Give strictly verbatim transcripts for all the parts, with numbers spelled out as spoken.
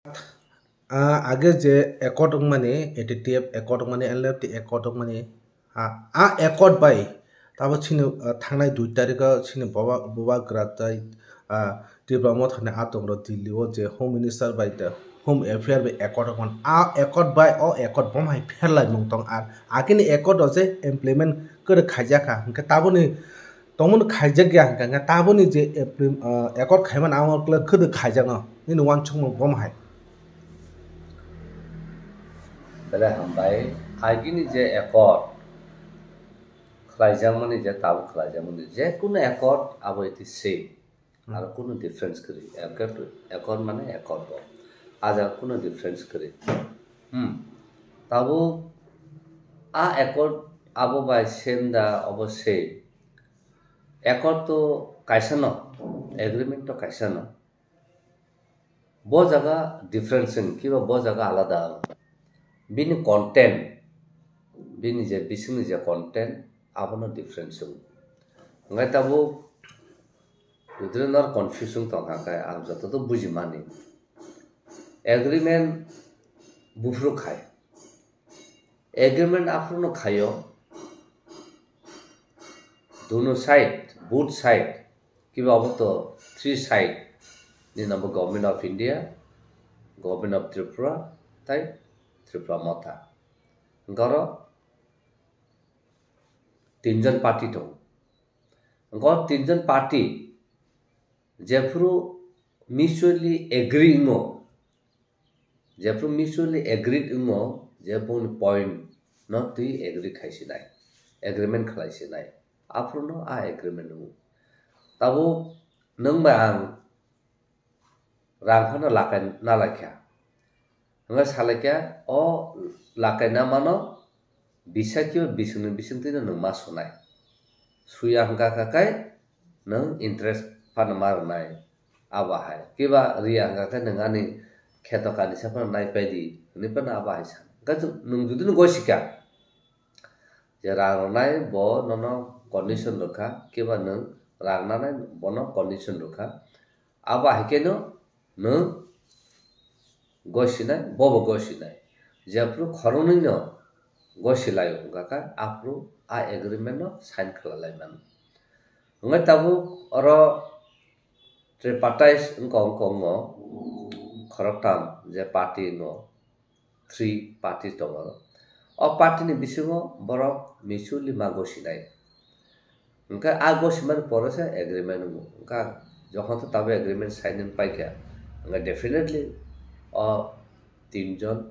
Ah, age je accord wngmani, A T T F accord wngmani, L F T accord wngmani, ah, a accord bai tabo chini, ah, thangnai dui tarikho chini boba, boba gra tai, ah, Tipra Motha ni atong rok Delhi o je Home Minister bai da, Home Affair bai accord wngmani. A accord bai o accord bomo hai pherlai mung tong, ar agini accord o je implement kwrwi khaijak kha, hwnkhe taboni tongmani khaijak ya hwnkha khe taboni je April, ah, accord khaimani amo kwlwi khwdwk khaijakno nini uansukmung bomo hai. Belai hambai, agini je accord khlaijakmani je tabuk khlaijakmani je kunu accord abo iti same. Hmm. Aro kunu difference kwrwi. Accord, accord mane accord bo. A jaga kunu difference kwrwi. Hmm. Tabuk a accord abo bai same da obo same. Accord to kaisa no, agreement to kaisa no. Bo jaga difference wng, kiba bo jaga alada wng. Bini content, bini je bisingni je content, abono difference wng. Hwnkhai tabuk jodi no confuse wng tongkha khe ang joto to bujimani. Agreement buphuru khai. Agreement aphuru no khaio. Dono side, both side, kiba obo to three side ni nabo Government of India, Government of Tripura, tai Tripura Motha. Hwnkhe oro tinjon party tongo. Hwnkhe o tinjon party jephuru mutually agree wngo, jephuru mutually agreed wngo, je boni point no twi agree khai sinai, agreement khlai sinai, aphuru no a agreement wngo. Tabuk nwng bai ang rang phano lakai nalaikha. Hwnkhai salaikha, o lakaina mano bisa kiba bisingni bisingtwino nwng ma sunai. Suya hwnkha kha khe nwng interest phano ma rwnai abo hai. Kiba riya hwnkha khe nwng ani kheto kanisa phano naipai di hwnwi phano abo hai sa. Hwnkhe nwng jodi no gosikha je rang rwnai bo nono condition rwkha, kiba nwng rang nanai bono condition rwkha. Abo hai kheno nwng gosinai, bobo gosinai. Jephuru khoroknwino gosilaio hwnkha khe, aphuru a agreement no sign khlai lai mano. Hwnkhe tabuk oro tripartite wngkha, wngkha, wngo khoroktham je party no, three party tongo. O party ni bisingo borok mutually ma gosinai. Hwnkhe a gosimani pore se agreement wngo. Hwnkhe jokhon to tabuk agreement sign wng paikha, hwnkhe definitely o tinjon,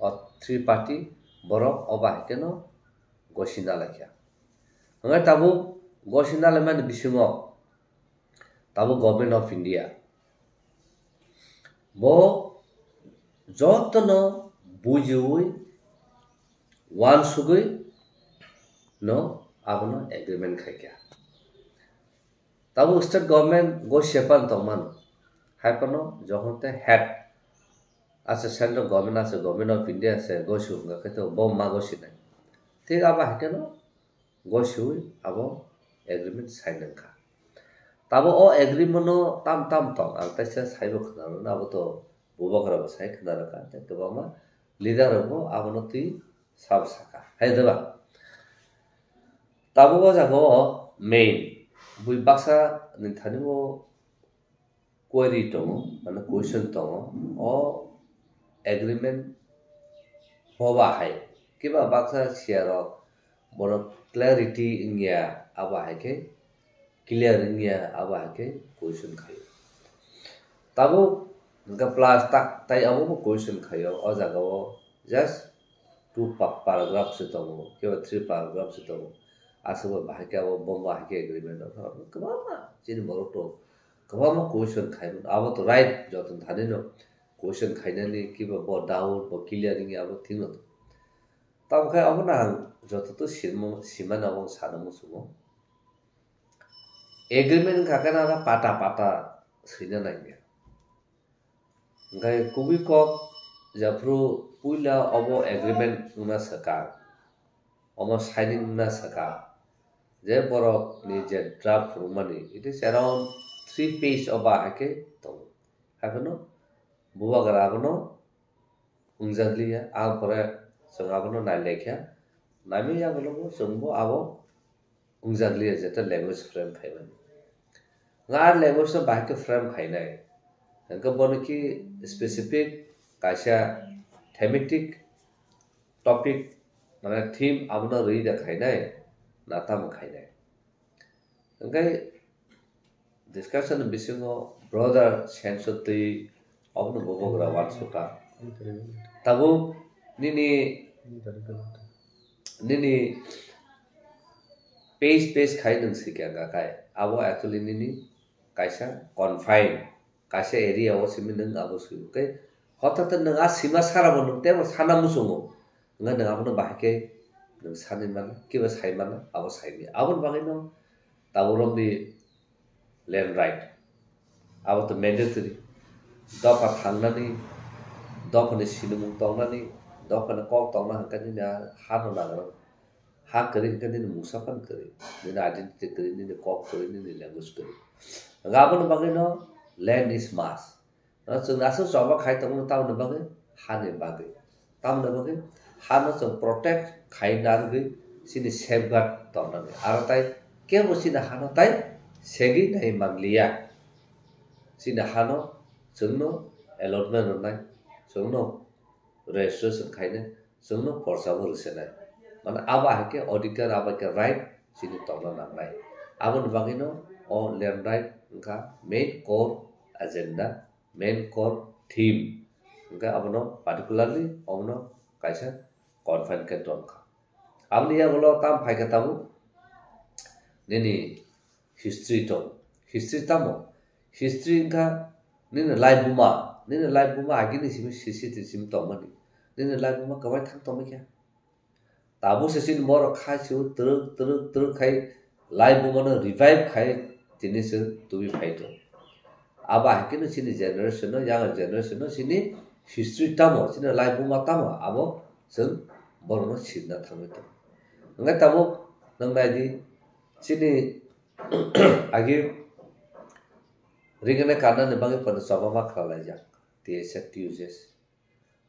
o three party borok o bahai kheno gosina laikha. Hwnkhe tabuk gosina laimani bisingo tabuk Government of India bo jotono bujiwi, uansugwi no abono agreement khaikha. Tabuk state government gosiya pan tongmano, hai phano jokhon tei head ase central government ase Government of India ase gosio hwnkha khe to bo ma gosinai. Thik abo hai kheno gosiwi abo agreement sign wngkha. Tabuk o agreement no tam tam tong, ang teisa saibo khwnarwkna, abo to bubagra bo sai khwnarwkha, tei kwbangma leader rokbo abono twi sabo saka, hai de ba? Tabuk o jaga o main bui baksa ni thani o query tongo, mane question tongo, o agreement boba hai kiba baksa siyarok borok clarity wngya, abo hai khe clear wngya, abo hai khe question khaio. Tabuk hwnkhe plus tak tai abo bo question khaio, o jaga o just two pa-, paragraph se tongo, kiba three paragraph se tongo. Aswk bai bahai khe abo bomba hai khe agreement rok kwbangma chini borok rok kwbangma question khai mano. Abo to right, joto thani no question khainani kiba bo doubt bo clear wngya abo thik no. Tamo khe abo no ang joto to simo, simani abo ang sana muchungo. Agreement wngkha khe nana pata pata swina nangya. Hwnkhe kubui kok jephru puila obo agreement wngna swkang, omo signing wngna swkang, je borok ni je draft rwmani, it is around three page o ba hai khe tongo. Hai phano Bubagra abono wngjakliya, ang pore chwng abono nailaikha. Naimya yagulogo chwngbo abo wngjakliya, jeta language frame khaimani. Nga language no bahai khe frame khainai. Hwnkhe bono ki specific kaisa thematic topic, mane theme abono rwi da khainai, na tamo khainai. Hwnkhe discussion ni bisingo broader sense o twi obono bubagra wansukha. Tabuk nini, nini page page khai nwng sikha wngkha khai. Abo actually nini kaisa confine, kaisa area o simi nwng abo swi. Hwnkhe hothat nwng a sima sara bo nwng teibo sana muchungo. Wngkha nwng abono bahai khe nwng sanwi mano, kiba sai mano, abo sai mano. Aboni bagwi no tabuk romni land right. Abo to mandatory. Dopha thangnani, dophani sinimung tongnani, dophani kok tongna hwnkhe nini a hano nagra. Ha kwrwi hwnkhe nini mungsa phano kwrwi, nini identity kwrwi, nini kok kwrwi, nini language kwrwi. Hwnkhe aboni bagwi no land is must. No, chwng aswk choba khai tongmani tamoni bagwi, hani bagwi. Tamoni bagwi hano chwng protect khai narwgwi chini safeguard tongnani. Aro tai kebo chini hano tai segwi nai manliya. Chini hano chwngno allotment rwnai, chwngno registration khainai, chwngno khorsa bo rwsenai. Mane abo hai khe adhikar, abo hai khe right chini tongna nangnai. Aboni bagwino o land right wngkha main core agenda, main core theme. Hwnkhe abono particularly obono kaisa confine khe tongkha. Aboni yagulo tam phaikha tabuk nini history tong. History tamo? History wngkha nini laibuma. Nini laibuma agini simi sisiti simi tongmani. Nini laibuma kwbai thang tongmani khe. Tabuk se chini borok khai se twrwk, twrwk, twrwk khai laibuma no revive khai tini se tubi phai tong. Abo hai khe no chini generation no, younger generation no chini history tamo, chini laibuma tamo, abo chwng borok no sirna thangwi tong. Hwnkhe tabuk nwng nai di, chini agi ringene karnani bagwi pono choba ma khlalaijak, T S F, T U J S.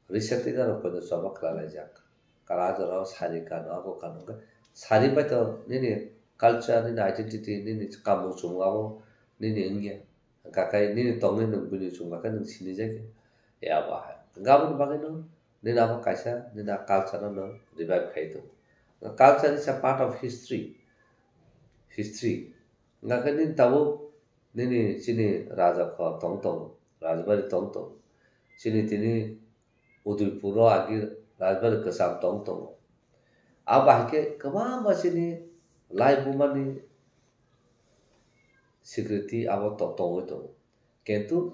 Recently no pono choba khlalaijak. Kala jora o sari kano, abo kano. Hwnkhe sari bai to nini culture, nini identity, nini kamung chumung abo nini wngya. Hwnkha khe nini tongwi nwng buini chwng bakhe nwng sinijak ya. E abo hai. Hwnkhe aboni bagwi no nini abo kaisa nini a culture no nwng revive khai tongo. Culture is a part of history. History. Hwnkha khe nini tabuk nini chini raja kho tong tongo, rajbari tong tongo. Chini tini Udaipur o agi rajbari kwcham tong tongo. Abo hai khe kwbangma chini laibumani sikriti abo to-, tongwi tongo. Kintu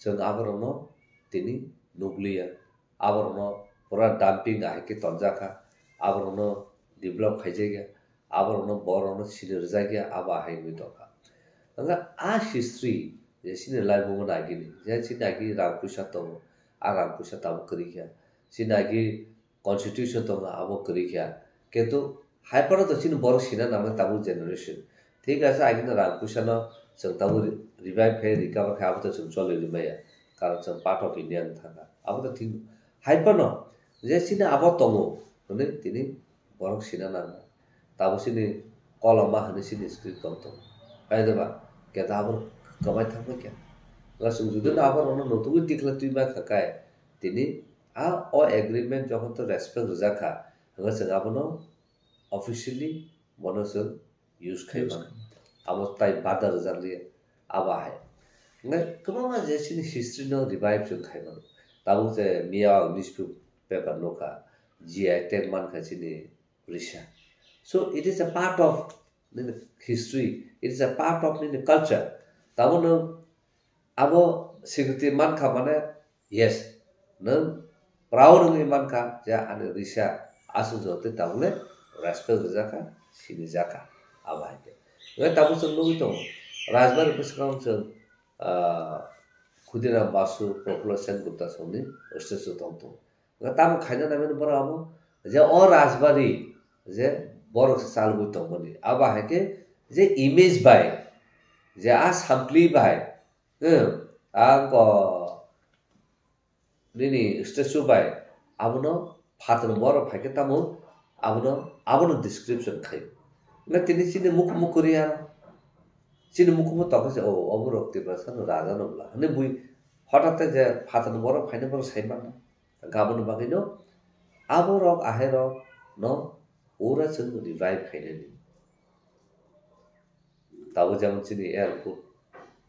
chwng aborokno tini nukliya. Aborokno pura dumping hai khe tonjakha. Aborokno develop khaijakya. Aborokno borokno sini rwjakya. Abo hai wngwi tongkha. Hwnkhe a history je chini laibuma nagini, je chini agi rang puisa tongo, a rang puisa tabuk kwrwi kha. Chini agi constitution tongo, abo kwrwi kha. Kintu hai phano to chini borok sina nangnai tabuk generation. Thik ase, agini rang puisano chwng tabuk re-, revive khai, recover khai, abo to chwng choli rimaya. Karon chwng part of India wng thangkha. Abo to thik hai phano je chini abo tongo, hwnwi tini borok sina nangnai. Tabuk chini koloma hwnwi chini script tong tongo. Hai de ba, keta abo kwbai thangbai kha. Nga chwng jodi no abo rokno nutugwi tikla twi ma kha kai, tini a o agreement jokhon to respect rwjak kha, hwnba chwng abono officially bono chwng use khai mano. Abo tai bada rwjak liya, abo hai. Hwnba kwbangma je chini history no revive chwng khai mano. Tabuk je miya ang newspaper nukha, G I tag mankha chini risa. So it is a part of nini history, it is a part of nini culture. Tabuk nwng abo sikriti mankha mane, yes, nwng proud wngwi mankha je ani risa aswk jotoi tabukle respect rwjakha, sinijakha, abo hai khe. Hwnkhe tabuk chwng nugwi tongo, Rajbari bwskango chwng, ah, Khudiram Basu, Prafulla Sen Gupta songni statue tong tongo. Hwnkhe tamo khaina nangmani borok abo, je o Rajbari je borok se chalgwi tongmani. Abo hai khe je image bai, je a sampli bai, hmm, a ko-, nini statue bai abono phatar borok phaikhe tamo abono, abono description khai. Na tini chini mukhu mukhu riya, chini mukhu mukhu tokhe se, "O, oborok Tiprasa no raja no bwla," hwnwi bui hothat je phatar borok phaina borok sai mano. Gaboni bagwi no aborok aherok no pura chwng revive khainani. Tabuk jemon chini airport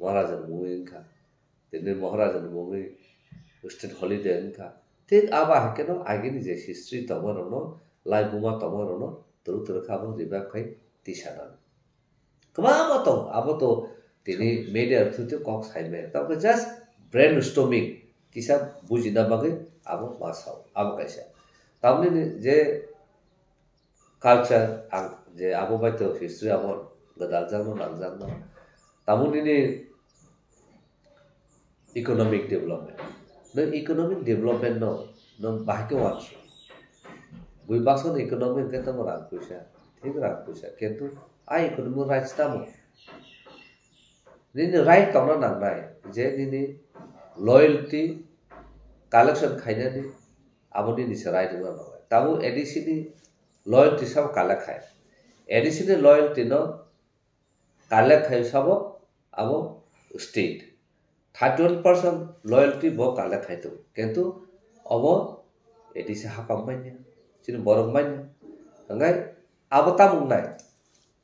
Maharaja ni mungwi wngkha, tini Maharaja ni mungwi state holiday wngkha. Thik abo hai kheno agini je history tongma rokno, lai buma tongma rokno twrwk twrwk khe abo revive khai tisanani. Kwbangma tong, abo to tini media through kok sai maya. Tabuk just brainstorming kisa bujina bagwi abo ma sao, abo kaisa. Tamni je culture ang je abo bai to history abo gwdaljakno nangjakno. Tamoni ni economic development. Nwng economic development no nwng bahai khe uansuk. Bui baksa no economic hwnkhe tamo rang puisa, thik rang puisa. Kintu a economic rights tamo? Nini right tongna nangnai je nini loyalty collection khainani abo nini se right wngna nangnai. Tabuk A D C ni loyalty sabo collect khai. A D C ni loyalty no collect khai sabo abo state. Thirty one percent loyalty bo collect khai tongo. Kintu obo A D C hapang manya, chini borok manya. Hwnkhai abo tamo wngnai.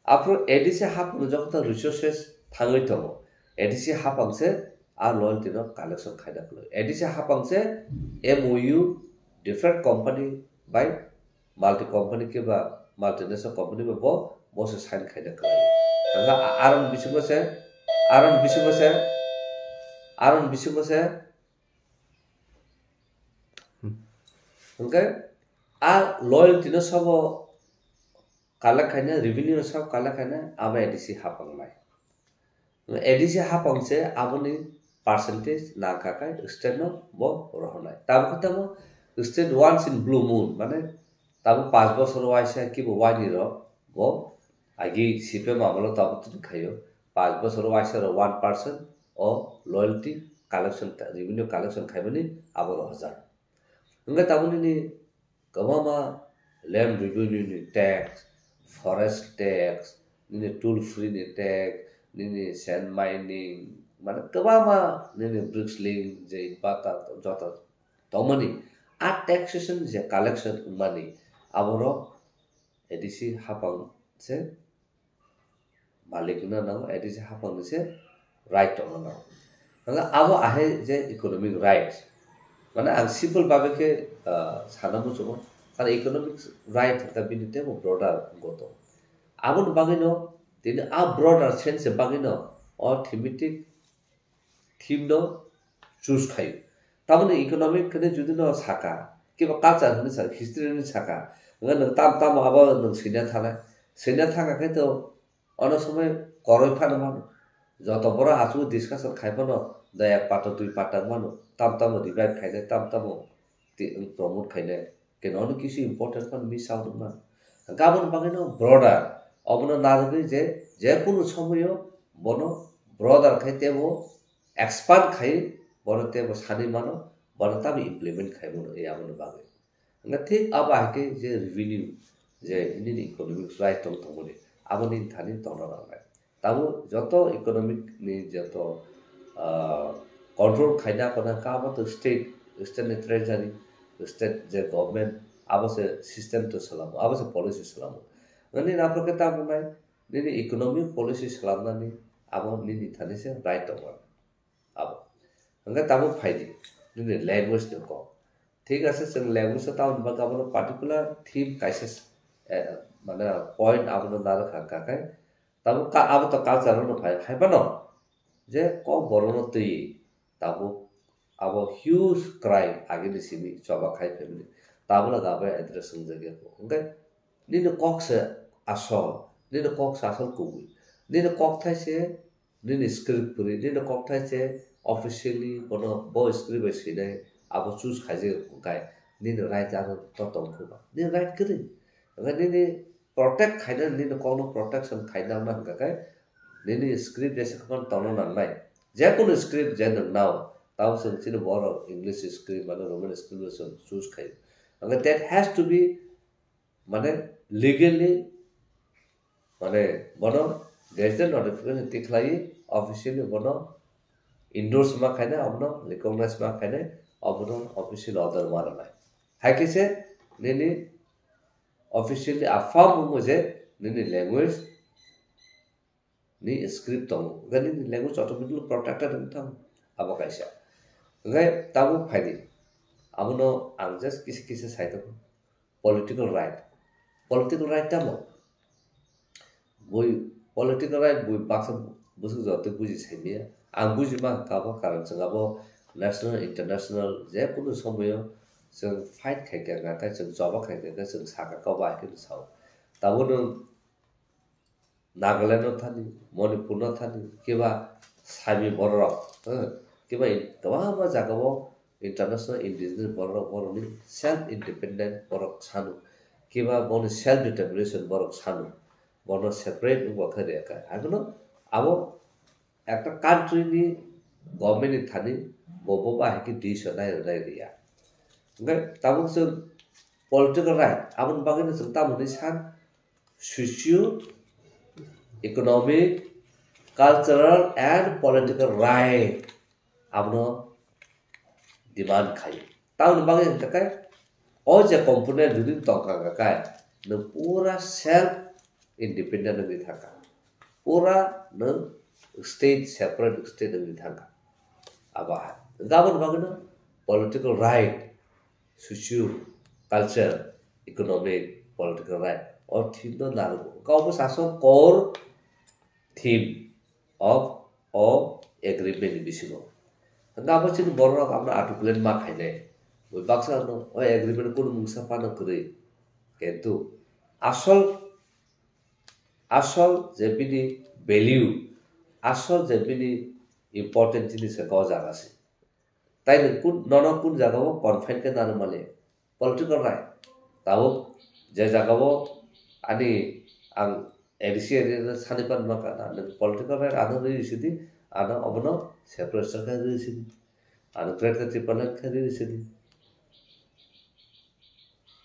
Aphuru A D C hapang joto resources thangwi tongo. A D C hapang se a loyalty no collection khaina kwlwi. A D C hapang se M O U different company bai multi company khe ba multinational company ba bo, bo se sign khaina kwlai. Hwnkhai a-, aron bisingo se, aron bisingo se, aron bisingo se, hwnkhe a loyalty no sabo collect khaina, revenue no sabo collect khaina, abo A D C hapang lai. A D C hapang se aboni percentage nangkha khai state no bo rohornai. Tabuk khe tamo state once in blue moon, mane tabuk panch bosor waisa kibo waini rok bo agi C P M amolo tabuk tini khaio. Panch bosor waisa rok one percent o loyalty collection, revenue collection khaimani abo rohorjak. Hwnkhe tabuk nini kwbangma land revenue ni tax, forest tax, nini toll free ni tax, nini sand mining, mane kwbangma nini bricks laying je bata joto tongmani, a taxation je collection wngmani, aborok A D C hapang se malik wngna nango, A D C hapang ni se right tongna nango. Hwnkhai abo ahai je economic rights. Mane ang simple babe khe, ah, sana muchungo. Karon economic right hwnkha bini teibo broader goto. Aboni bagwino tini a broader sense bagwino o thematic theme no choose khaio. Tamoni economic hwnwi jodi no saka, kiba culture hwnwi saka, history hwnwi saka, hwnkhai nwng tam tamo abo nwng swina thana, swina thangkha khe to ono somoi koroi phano mano. Joto borok achugwi discussion khai phano da ek pata dui pata wngmano, tam tamo revive khainai, tam tamo ti-, promote khainai. Keno ono kisu important phano miss out wngmano. Hwnkhe aboni bagwino broader, obono narwgwi je, je kunu somoyo bono broader khai teibo expand khai, bono teibo sanwi mano, bono tamo implement khai mano, e aboni bagwi. Hwnkhe thik abo hai khe je revenue, je nini economic right tong tongmani, abo nini thani tongna nangnai. Tabuk joto economic ni joto, ah, control khaina kona kha abo to state, state ni treasury, state je government, abo se system to salamo, abo se policy salamo. Nini naphro khe tamo nai, nini economic policy salamnani abo nini thani se right tongo. Abo. Hwnkhe tabuk phaidi, nini language ni kok. Thik ase, chwng language o tamoni bagwi abono particular theme kaisa, eh, mane point abono narwkha hwnkha khe, tabuk ka-, abo to culture no phai, hai phano je kok borok no twi tabuk abo huge crime agini simi choba khai family. Tabuk lage abo address wngjakya. Hwnkhe nini kok se asol, nini kok se asol kubui. Nini kok thai se nini script kwrwi, nini kokthai se officially bono bo script bai swinai, abo choose khaijak wngkhai nini right ano to tongkhu ba. Nini right kwrwi. Hwnkhe nini protect khaina, nini kokno protection khaina wngna hwnkha khe nini script jesa kheno tongna nangnai. Jekunu script je nwng nao, Tamo chwng chini borok English script mane Roman script no chwng choose khai. Hwnkhe that has to be mane legally mane bono gazette notification tikhlai officially bono endorse ma khainai, abono recognize ma khainai, abono official order ma rwnai. Hai khe se nini officially affirm wngo je nini language ni script tongo. Hwnkhe nini language automatically protected wng thang abo kaisa. Hwnkhe tabuk phaidi. Abono ang just kisa kisa sai tongo. Political right. Political right tamo? Bui political right bui baksa bwswk jora tei buji saimaya. Ang buji ma kabo karon chwng abo national, international je kunu somoyo chwng fight khai kha, hwnkhe chwng choba khai kha, hwnkhe chwng saka kabo hai khe sao. Tabuk nwng Nagaland no thani, Manipur no thani, kiba sami borok, eh, kiba in-, kwbangma jagao international indigenous borok, borokni self independent borok sanu, kiba boni self determination borok sanu, bono separate wngkha khe rwkha. Haikhe no abo ekta country ni government ni thani bo, bo bahai khe decision nai rwnai rwya. Hwnkhe tabuk chwng political right, aboni bagwi no chwng tamo hinwi san, socio economic, cultural and political right abono demand khai. Tamoni bagwi hwnkha khe o je component jodi tongkha hwnkha khe nwng pura self independent wngwi thangkha, pura nwng state, separate state wngwi thangkha. Abo hai hwnkha aboni bagwino political right, socio culture, economic, political right o theme no narwgo. Hwnkha obo sasok core theme of o agreement ni bisingo. Hwnkha abo chini borok rok abono articulate ma khainai. Bui baksa no o agreement kunu mungsa phano kwrwi. Kintu asol, asol je bini value, asol je bini important jinis hwnkha o jaga se. Tai nwng kun, nono kun jaga o confine khe nano male? Political right. Tabuk je jaga o ani ang A D C area no sani pan ma kana, nwng political right ano rwi sidi, ano obono separation khe rwi sidi, ano Greater Tipraland khe rwi sidi.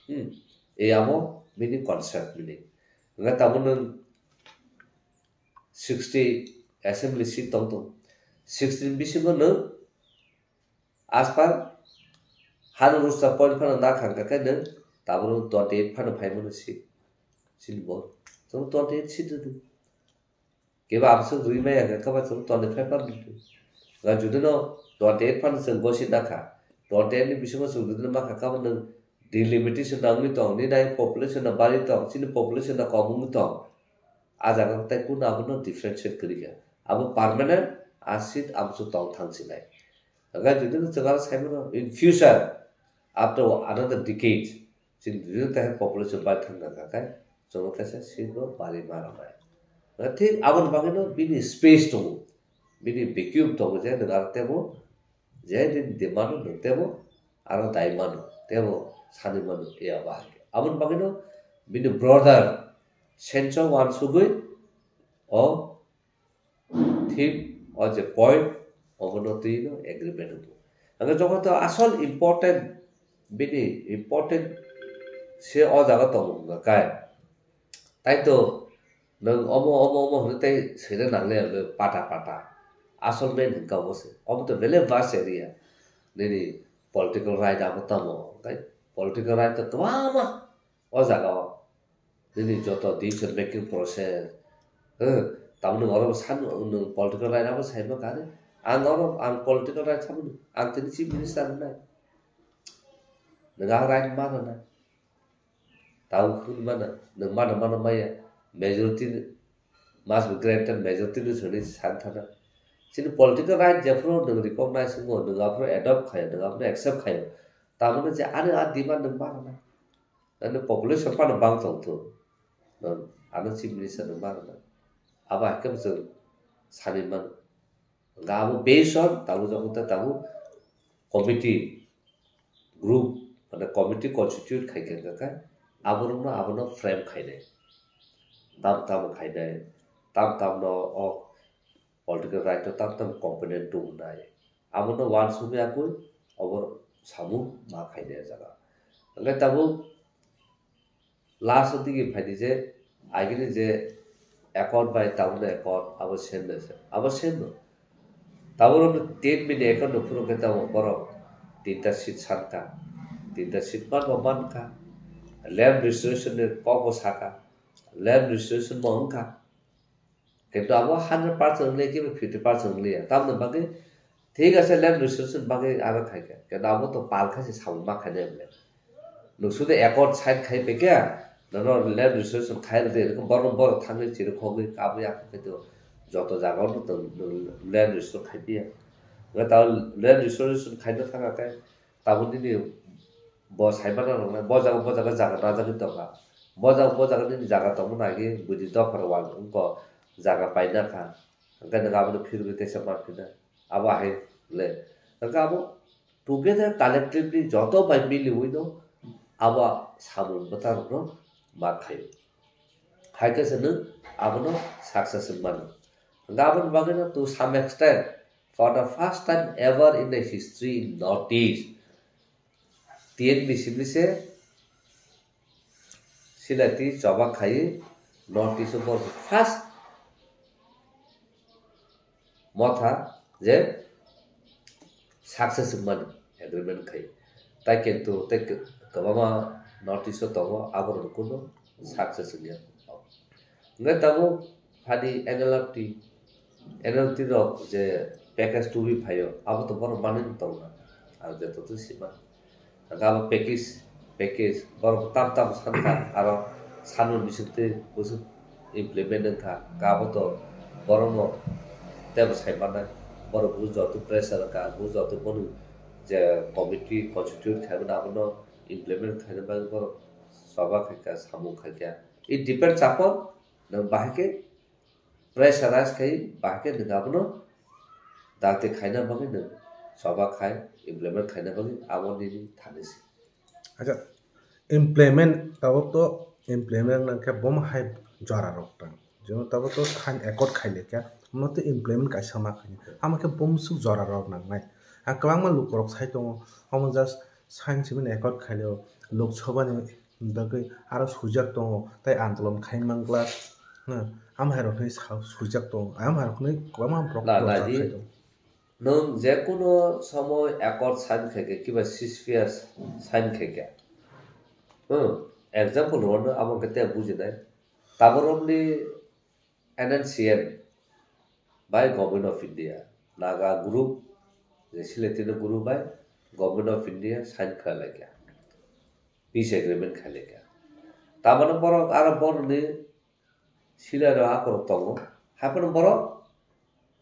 Hmm. E amo bini concept bini. Hwnkhe tabuk nwng sixty assembly seat tong tong. Sixty ni bisingo nwng aspan hano rusa point phano na khang khe nwng tabuk twenty eight phano phai mano seat. Chini bo. Tong twenty eight seat rwdi. Kebo abswk rwi maya hwnkhe kebo chwng twenty five phano rwdi. Ga jodi no twenty eight phano chwng gosi na kha. Twenty eight ni bisingo chwng jodi no ma kha kabo nwng delimitation nangwi tong, nini population no bari tong, chini population no kom wngwi tong. A jaga tei kunu abono differentiate kwrwi kha. Abo permanent a seat amsuk tong thang sinai. Hwnkhe jodi no chwng aro sai mano in future, after another decade, chini jodi no tei population bai thang kha khe chwng no kaisa seat bo bari ma rwnai. Thik aboni bagwi no bini space tongo, bini vacuum tongo je nwng aro tebo je nini demand no nwng tebo aro dai mano, tebo sani mano, ya bahai. Aboni bagwino bini brother senso wansugwi o theme o je point obono twi no agreement wngkha. Hwnkhe joto asol important, bini important se o jaga tongo hwnkha khe. Tai to nwng omo, omo, omo hwnwi tei swina nangle hwnwi pata, pata. Asol main hwnkha omo se. Omo to bele vast area. Nini political right abo tamo. Tai political right to kwbangma o jaga o. Nini joto decision making process. Huh, tamoni oro san nwng political right abo sai ma kare. Ang oro ang political right samani. Ang tini chief minister nai. Nwng ang right ma rwnai. Tamo hwnwi mano, nwng mano mano maya, majority ni, must be granted majority ni hwnwi san thana. Chini political right jephru nwng recognize wngo, nwng aphuru adopt khaio, nwng aphuru accept khaio. Tamoni je ani a demand nwng mano na. Ani population phano bang tong thu. Nwng ano chief minister nwng mano na. Abo hai khe chwng sani mano. Hwnkhe abo based on tabuk jokhon ta tabuk committee group, mane committee constitute khai khe hwnkhe aborokno abono frame khainai. Tam tam khainai, tam tamno o political right o tam tam component tongnai. Abono uansukya kwi obo samung ma khainai jaga. Hwnkhe tabuk last o digi phaidi je agini je accord bai tabukni accord abo same no se, abo same no. Tabukno tin bini accord no phuru khe tabuk borok tinta seat sankha, tinta seat manbo mankha, land restoration ni kokbo sakha, land restoration bo wngkha. Kintu abo hundred percent wngya khe fifty percent wngya. Tamoni bagwi thik ase, land restoration bagwi aro khaikha. Kintu abo to pal khe se samung ma khainai bwle. Nwng sudu accord sign khai phaikha, nono land restoration khai rwdi, borok, borok thangwi chiri khogwi kabwi akhai khe to joto jaga o nwng land restore khai phiya. Nwng ta land restoration khaina thangkha khe, tabuk nini bo saimano rwknai, bo jaga, bo jaga, jaga najagwi tongkha. Bo jaga, bo jaga nini jaga tongmani agi buini dophar wal wngkha, jaga paina kha. Hwnkhe nwng abono phirwi teisa manphina. Abo ahai le. Hwnkhe abo together collectively joto bai miliwino abo samung bwtharokno ma khaio. Hai khe se nwng abono success wng mano. Hwnkhe aboni bagwino to some extent, for the first time ever in the history in North East, T N B C ni se silati choba khai North East o first motha je success wngmani agreement khai. Tai kintu tei kwbangma North East o tongo, aborok kunu success wngya. Hwnkhe tabuk phani N L F T, N L T rok je package tubui phaio, abo to borok manwi tongna, ang je totally sima. Hwnkhe abo package, package borok tam tam sankha, aro sanmani bisingtwi bwswk implement wngkha, hwnkhe abo to borokno teibo sai mannai. Borok bo joto pressure wngkha, bo joto bono je committee constitute khaimani abono implement khaina bagwi borok choba khaikha, samung khaikha. It depends upon nwng bahai khe pressurize khai, bahai khe nwng abono dakti khaina bagwi nwng choba khai, implement khaina bagwi abo nini thani se. Acha, implement tabuk to implement nang khe bomo hai jora rok tang. Jemon tabuk to sign accord khai le khe, omo to implement kaisa ma khai. Amo khe bomo swk jora rok nang nai. A kwbangma luku rok sai tongo, omo just sign simi accord khai le o Lok Sabha ni bagwi aro swijak tongo, tei andolon khai mangla, hmm, amhairokni sa-, swijak tongo, amhairokni kwbangma borok Na, prochar naidi. Khai tongo. Nwng jekunu somoy accord sign khaikha, kiba ceasefire sign khaikha, hmm, example rwno abo khe tei bujinai. Taborokni N N C N bai Government of India, Naga group, je Silaitini group bai Government of India sign khlai laikha, peace agreement khai laikha. Tamani borok aro borokni silaro akorok tongo, haphano borok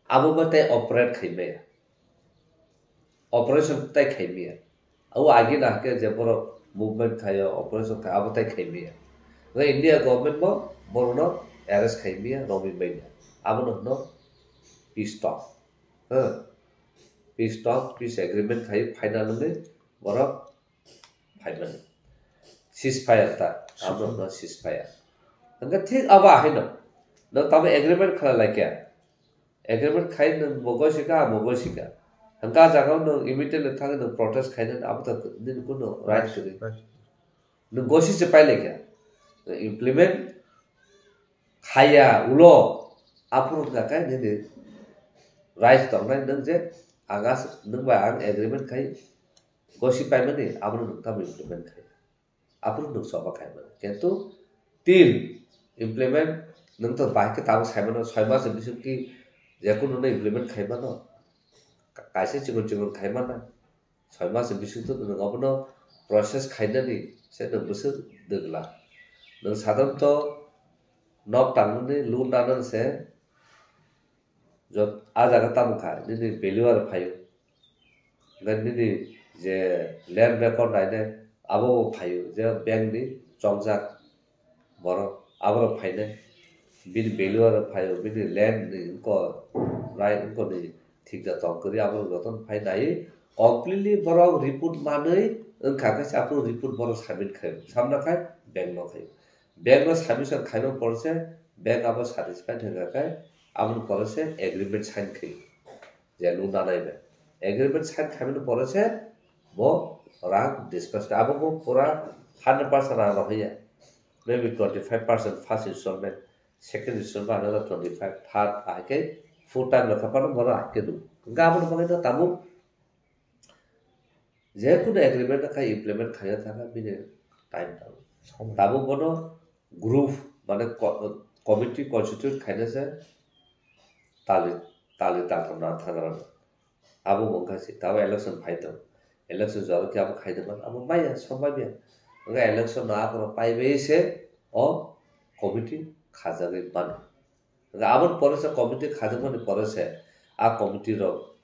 abo bai tei operate khai maya. Operation tai khai maya. Abo agi na hwnkhe je borok movement khaio, operation khai, abo tai khai maya. Hwnkhe India government bo borokno arrest khai maya, romwi manya. Abono hwno peace talk. Huh? Peace talk, peace agreement khai final wngwi borok phaimani. Ceasefire ta, abo hwno ceasefire. Hwnkhe thik abo ahaino. Nwng tamo agreement khlai laikha. Agreement khai nwng bo goisika, abo goisika. Hwnkhe ah jagao nwng immediately thangwi nwng protest khainani abo to nini kunu right kwrwi. Right. Nwng gosi se pai laikha. Implement khaiya ulo aphuru wngkha khe nini right tongnai nwng je ang as-, nwng bai ang agreement khai gosi paimani abono nwng tamo implement khai. Aphuru nwng choba khai mano. Kintu till implement nwng to bahai khe tabuk sai mano, soi mas ni bising ki jekunu no implement khai mano. Ka-, kaisa chikon chikon khai mano. Soi mas ni bising to nwng abono process khainani se nwng bwswk dwgla. Nwng sadharanto nok tangmani, loan nanani se jot-, a jaga tamo kha, nini valuer phaio. Hwnkhe nini je land record nainai abo bo phaio, je bank ni chongjak borok, aborok phainai. Bini valuer phaio, bini land ni wngkor, right wngkor ni thikda tong kwrwi, aborok jotono phai naiwi completely borok report manwi wngkha khe se aphuru report borok submit khaio. Samna khai bank no khaio. Bank no submission khaima pore se bank abo satisfied wngkha khe aboni pore se agreement sign khaio. Je loan nanai bai. Agreement sign khaimani pore se bo rang disburse kha. Abo bo pura hundred percent rang rok ya. Maybe twenty five percent first installment, second installment another twenty five, third ahai khe full time rok kha phano bono ahai khe do. Hingkhe aboni bagwi no tabuk je kunu agreement no khai implement khaina thangkha bini time tabuk. Tabuk bono group mane co-, committee constitute khaina se tali, tali tatham na thangrano. Abo bo wngkha se, tabuk election phai tong. Election jora khe abo khai tongmani, abo maya, sombaiya. Wngkha election no akhoro paibai se o committee khajagwi mano. Wngkha aboni pore se committee khajakmani pore se a committee rok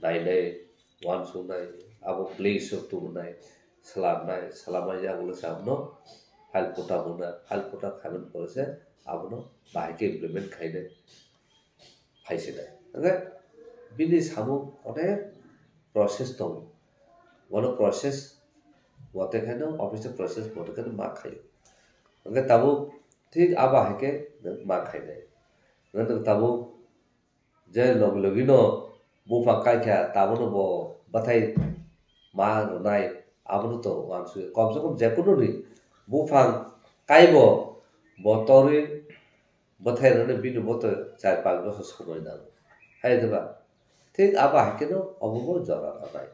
nainai, uansuknai, abo place o tubunai, swlamnai, swlamnai yagulo se abono file pota mwnai, file pota khaimani pore se abono bahai khe implement khainai. Phaisinai. Hingkhe bini samung onek process tongo. Bono process mote khaino office o process mote khaino ma khaio. Hingkhe tabuk thik abo hai khe nwng ma khainai. Hingkhe nwng tabuk je logi logi no buphang kaikha tabono bo bwthai ma rwnai abono to uansukya. Kom se kom jekununi buphang kaibo bo torwi bwthai rwna bini bo to char panch bosor somoi nango. Hai diba? Thik abo hai kheno obo bo jora nanai.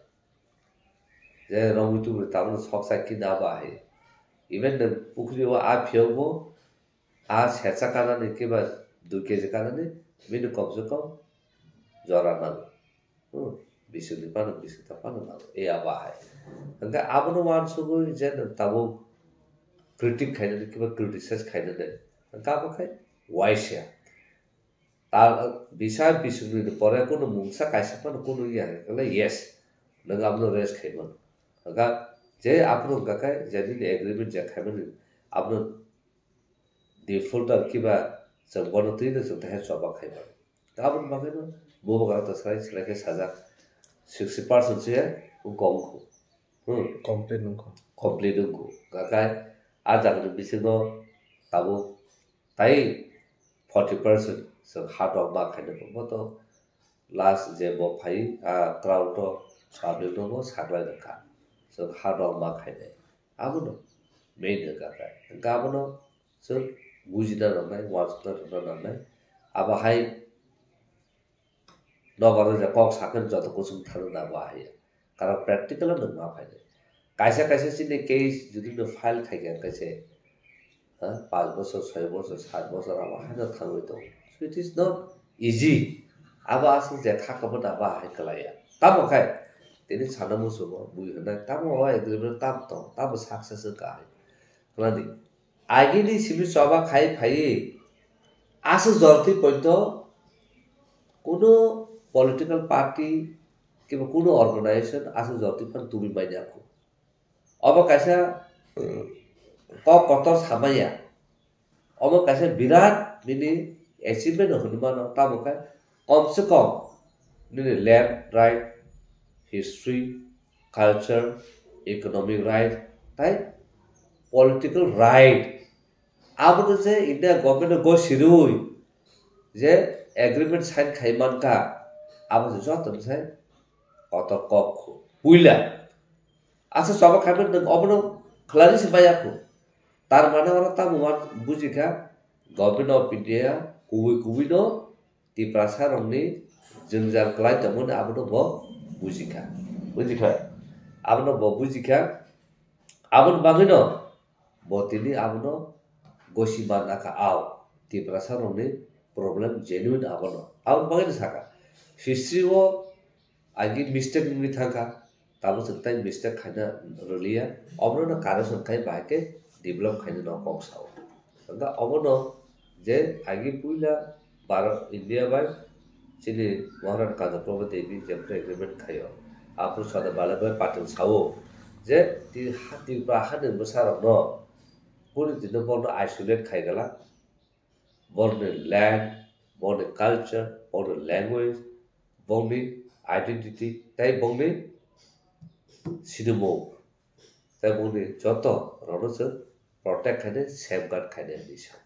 Je romwi tubui tabukno sok chai khe abo hai. Even nwng pukhri o a phiyok bo a sersa kanani kiba dui keji kanani bini kom se kom jora nango. Hmm, bisingni phano bisingtha phano nango. E abo hai. Hingkhe abono uansugwi je nwng tabuk critic khainani kiba criticize khainani. Hingkhe abo khai waisa. Ta bisa bisingni pore kunu mungsa kaisa phano kunu ya hingkhe yes. Nwng abono rest khaimano. Hingkhe je abono hingkha khe je nini agreement je khaimani abono defaulter kiba chwng bono twi no chwng teha choba khai mano. Aboni bagwi no bubagra to swlai swlai khe sajak sixty percent se wngkha wngkhu. Hmm. Complete wngkha. Complete wngkhu. Gakai a jagani bisingo tabuk tai forty percent chwng hard work ma khainai bo to last je bo phai a crowd o public no bo saklai rwkha. Chwng hard work ma khainai. Abono main hwnkha khe. Hwnkhe abono chwng bujina nangnai, uansukna rwna nangnai. Abo hai nobar rok je kok sakhe joto kuchung thangwi nabo hai. Karon practical o nwng ma phainai. Kaisa kaisa chini case jodi no file khai kha kaisa, ha, panch bosor, soi bosor, sat bosor abo haino thangwi tongo. So it is not easy. Abo aswk je kha kwbangma abo hai kwlaiya. Tamo khai tini sana muchungo bui hwnai tamo o agreement tam tong, tamo success wngkha hai. Kwlani. Agini simi choba khai phaiwi aswk jorti poito kuno political party kiba kuno organization aswk jorti phan tubui manya kho. Obo kaisa kok kotor samaya. Obo kaisa birat nini achievement hwnwi mano, tamo khe kom se kom nini land right, history, culture, economic right, tai political right. Abono je India government o gosirwi je agreement sign khai mankha, abo se joto ni sai kotor kok kho. Puila. Asa choba khaimani nwng obono khlai se maya kho. Tar mane oro tamo uansuk bujikha, Government of India kubui kubui no Tiprasa rokni jwngjal kwlai tongmani abono bo bujikha. Bujikha? Abono bo bujikha. Aboni bagwino bo tini abono gosi manna kha, ao Tiprasa rokni problem genuine abono. Aboni bagwino sakha. History o agi mistake wngwi thangkha, tabuk chwng tai mistake khaina rwliya, obono no correction khai bahai khe develop khaina no kok sao. Hwnkha obono je agi puila Bharat, India bai chini Maharani Kanta Prabhu Devi jephru agreement khaio, aphuru Sardar Vallabhbhai Patel sao je ti-, ha, Tripura hani bwsarokno kunu dino borno isolate khai glak, borni land, borni culture, borni language, borni identity, tei borni sinimung, tei borni joto rokno chwng protect khainai, safeguard khainai hinwi sa.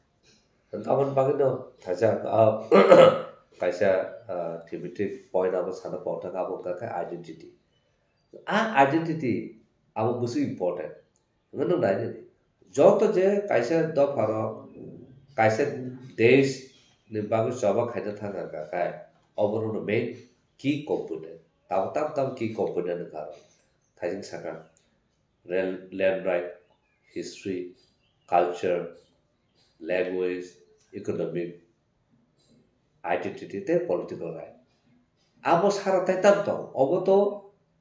Aboni bagwino thaisa, ah, kaisa ah, thematic point abo sana pokthak abo wngkha khe identity. A identity abo bwswk important. Hwnwi nwng nai di. Joto je kaisa dopha rok, kaisa desh ni bagwi choba khaina thang kha kha khai, obo rok no main key component. Tamo tam tam key component wngkha rok. Thaising sakha, rel-, land right, history, culture, language, economic, identity tei political right. Abo sara tai tam tong. Obo to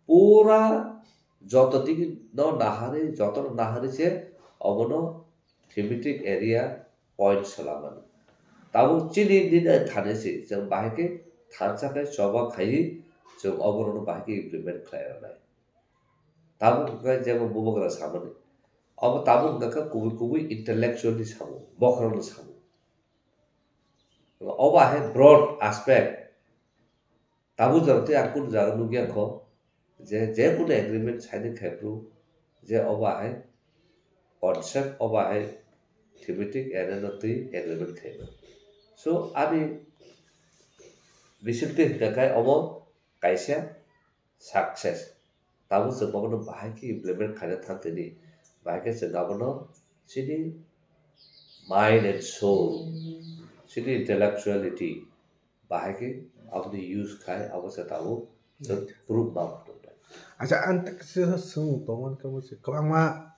pura joto digi no nahari, joto no nahari se obono thematic area point swlamani. Tabuk chini nini thani se chwng bahai khe thansa khe choba khaiwi chwng oborokno bahai khe implement khlai rwnai. Tabuk hwnkhe jebo bubagra samani. Obo tabuk hwnkha khe kubui kubui intellectual ni samung, bokhorokni samung. Obo ahai broad aspect. Tabuk jora tei ang kunu jaga nukya kho je, je kunu agreement signing khai phuru je obo ahai concept, obo ahai thematic area no twi agreement khai. So, ani bisingtwi hwnkha khe obo kaisa success. Tabuk chwng abono bahai khe implement khaina thang tini, bahai khe chwng abono chini mind and soul, chini intellectuality, bahai khe aboni use khai abo se tabuk chwng proof ma phuto. Acha, ang tak se swng tongmani kamo se kwbangma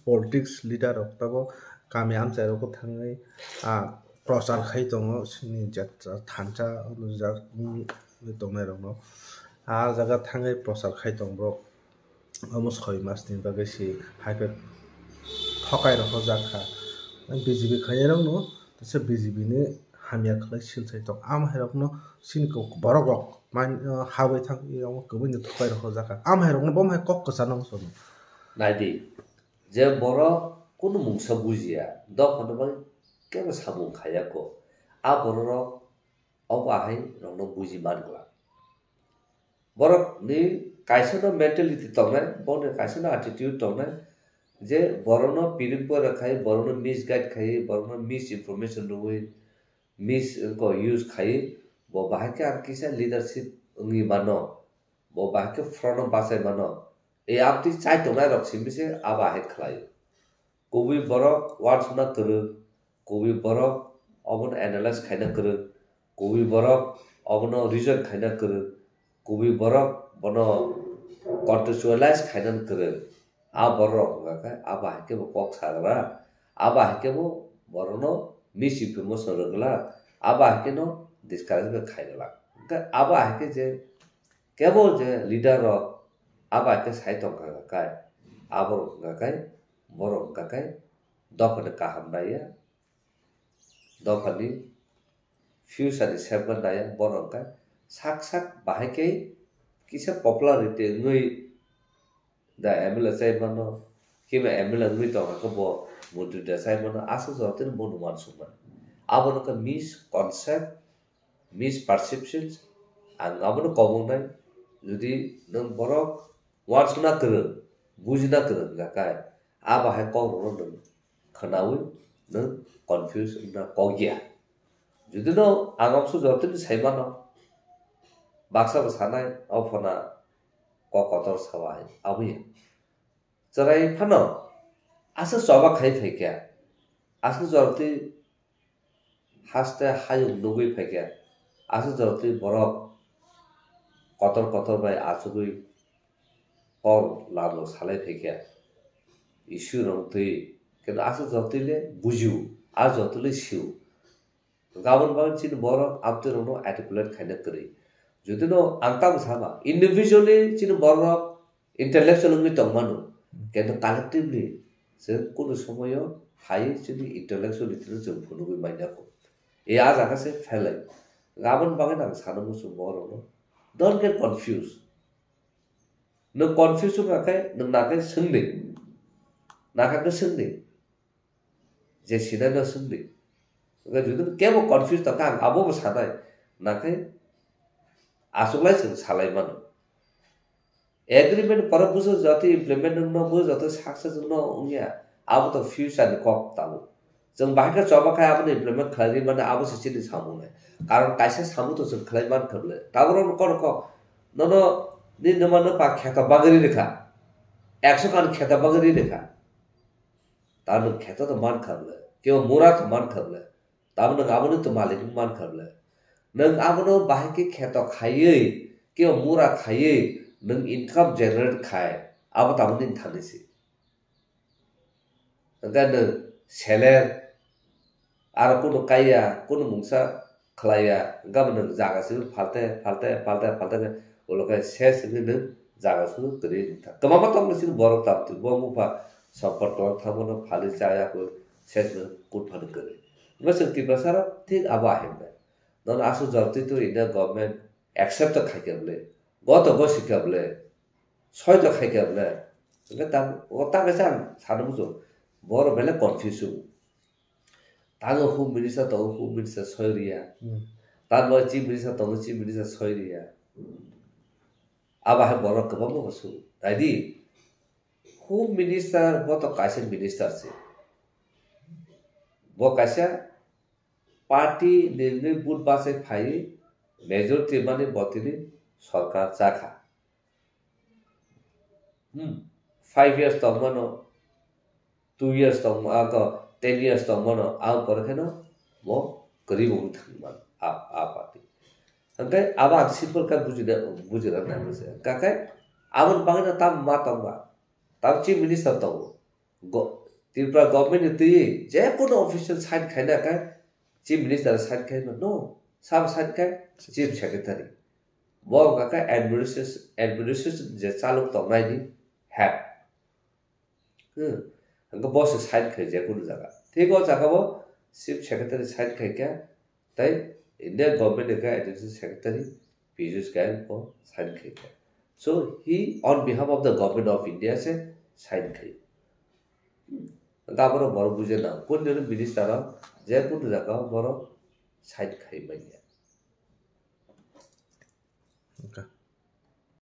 politics leader rok tabuk kami amchai rok thangwi, ah, prochar khai tongo, chini jat-, thansa wngjak wngwi tongnai rokno. Ah jaga thangwi prochar khai tong borok. Omo soi mas ni bagwi se hai khe thokai rok jak kha. B J P khainai rok no teisa B J P ni hamya khlai sil sai tong. Am hai rok no chini kok borok rok man, ah, habwi thang omo kwbwi ni thokai rok jak kha. Am hai rok no bo hai kok kwchang no sono. Nai di, je borok kunu mungsa bujiya, dophano bai kebo samung khaiya kho. A borok rok obo ahai rokno buji man glak. Borok ni kaisa no mentality tongnai, borok ni kaisa no attitude tongnai, je borok no piring pora khai, borok no misguide khai, borok no misinformation rwui, mis ko use khai, bo bahai khe ang kisa leadership wngwi mano, bo bahai khe front no bachai mano. E amtwi chai tongnai rok simi se abo ahai khlai. Kubui borok uansukna kwrwng, kubui borok obono analyze khaina kwrwng, kubui borok obono reason khaina kwrwng, kubui borok bono contextualize khaina kwrwng. A borok wngkha khe abo hai khe bo kok sagra, abo hai khe bo borokno misinformation rwgwlak, abo hai khe no discourage bai khaigwlak. Hwnkhe abo hai khe je kebo je leader rok abo hai khe sai tongkha khe, abo rok wngkha khe borok wngkha khe dophani kaham naiya, dophani future ni safeguard naiya, borok wngkha sak sak bahai khe kisa popularity wngwi da M L A chai mano, kiba M L A wngwi tongkha khe bo montri da chai mano, aswk jora tini bono uansukmani. Abono khe misconcept, misperceptions, ang abono kobongnai. Jodi nwng borok uansukna kwrwng, bujina kwrwng wngkha khe, a bahai kokrokno nwng khwnaui nwng confuse wngna kok ya. Jodi no ang amsuk jotoni sai mano, baksa bo sanai, o phona kok kotor sawa hai, abo ya. Chwrai phano aswk choba khai phaikha, aswk jorotwi haste hayung nugwi phaikha, aswk jorotwi borok kotor kotor bai achugwi kok lamo salai phaikha, issue rok twi, khe aswk jorotwi le bujio, a jorotwi le sio. Gabon bagwi chini borok amtwi rokno articulate khaina kwrwi. Jodi no ang tamo sama, individually chini borok intellectual wngwi tongmano, kintu collectively chwng kunu somoyo hai chini intellectuality no chwng phunugwi manya kho. E a jaga se phelai. Gabon bagwi nang sana muchung borokno. Don't get confused. Nwng confuse wngkha khe nwng nakhe swngdi. Nakha khe swngdi. Je sinai no swngdi. Hwnkhe jodi kebo confuse tongkha, ang abo bo sanai. Nakhe achuklai chwng salai mano. Agreement pore bujo joto implement wngno, bujo joto success wngno wngya. Abo to future ni kok tabuk. Chwng bahai khe choba khai abono implement khlai ri mano, abo se chini samung nai. Karon kaisa samung to chwng khlai man kha bwle. Taboro no kono kok. Nono ni numa nupha kheto bagwi ri kha. Ekso kan kheto bagwi ri kha. Ta nwng kheto to man kha bwle. Kebo mura to man kha bwle. Tamo nwng abono to malik man kha bwle. Nwng abono bahai khe kheto khaiwi, kebo mura khaiwi, nwng income generate khai. Abo tamo nini thani si. Hwnkhe nwng seler, aro kunu kaiya, kunu mungsa khlaiya, hwnkhe nwng jaga simi phalte, phalte, phalte, phalte khe ulo khe ses wngwi nwng jaga simi kwrwi wngkha. Kwbangma tongmani sini borok tamtwi bo bupha sampot kwlwng thangmano phalwi chaya khe ses nwng kut phano kwrwi. Hwnkhe chwng Tiprasa rok thik abo ahinbai. Nono aswk jor twi twi India government accept to khaikha bwle, go to go sikha bwle, soi to khaikha bwle. Hwnkhe tam, o ta kaisa ang sana muchung. Borok belai confuse wngo. Tango home minister tongo, home minister soi riya. Hmm. Tango chief minister tongo, chief minister soi riya. Abo hai borok kwbangma bo su. Naidi, home minister bo to kaisa minister se. Bo kaisa party ni wngwi vote bachai phaiwi majority mani bo tini sorkar chakha. Hmm. Five years tongmano, two years tongma, ako ten years tongmano, ang pore kheno bo kwrwi bo wng thangmano, a, a party. Hwnkhe abo ang simple khe bujina, bujina nangmani se. Hwnkhe aboni bagwino tamo ma tongma, tamo chief minister tongo. Go-, Tripura government ni twi je kono official sign khaina khe chief minister sign khai no, no, sabo sign khai chief secretary. Bo wngkha khe administration, administration je chalok tongnai ni head. Hmm. Hwnkhe bo se sign khai je kono jaga. Thik o jaga bo chief secretary sign khai khe, tei Indian government ni khe administration secretary Piyush Goyal bo sign khai khe. So he on behalf of the government of India se sign khai. Hmm. Hwnkhe abo borok bujina, kunu minister rok je kono jaga o borok sign khai manya.